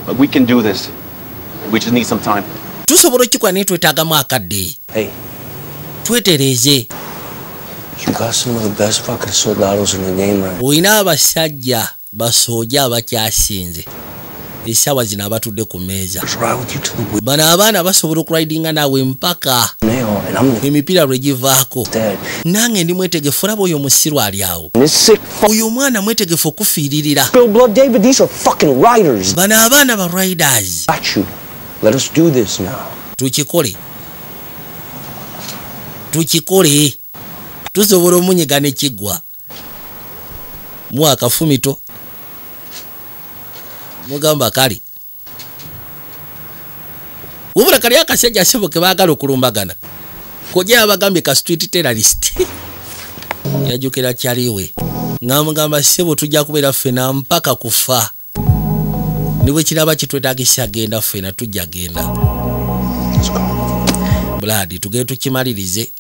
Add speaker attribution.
Speaker 1: But we can do this. We just need some time.
Speaker 2: Tusobola okukikola, naye twetaagamu akadde.
Speaker 3: Hey,
Speaker 2: Twetereeze.
Speaker 3: you got some of the best fucking soldados in the game right
Speaker 2: Olina abasajja basooja abakyasinze essaawa zino abatudde ku mmeeza.
Speaker 3: Let's ride with you to the wheel
Speaker 2: Bano abaana basobola okuridinga naawe mpaka
Speaker 3: nail, and I'm the
Speaker 2: emipiira lwe givaako.
Speaker 3: dead.
Speaker 2: Nange ndi mwetegefu. Olaba oyo omusiru ali awo.
Speaker 3: And this sick fuck
Speaker 2: Oyo omwana mwetegefu okufiiririra.
Speaker 3: spill blood, David. These are fucking riders.
Speaker 2: Bano abaana ba riders.
Speaker 3: Got you. Let us do this now.
Speaker 2: Tukikole, tukikole. Tusobola omunyiga ne kiggwa mu akafumito. Mugamba kale, wabula kali akasajja sebo ke baagala okulumbagana. Kojja yabagambye ka street terrorist. Yajjukira kyaliwe ng'amugamba, "Ssebo, tujja kubeera ffena mpaka kufa, ne bwe kiraba kitwetagisa genda ffena tujja genda."
Speaker 3: Let's go.
Speaker 2: Brad, tugende tukimalirize.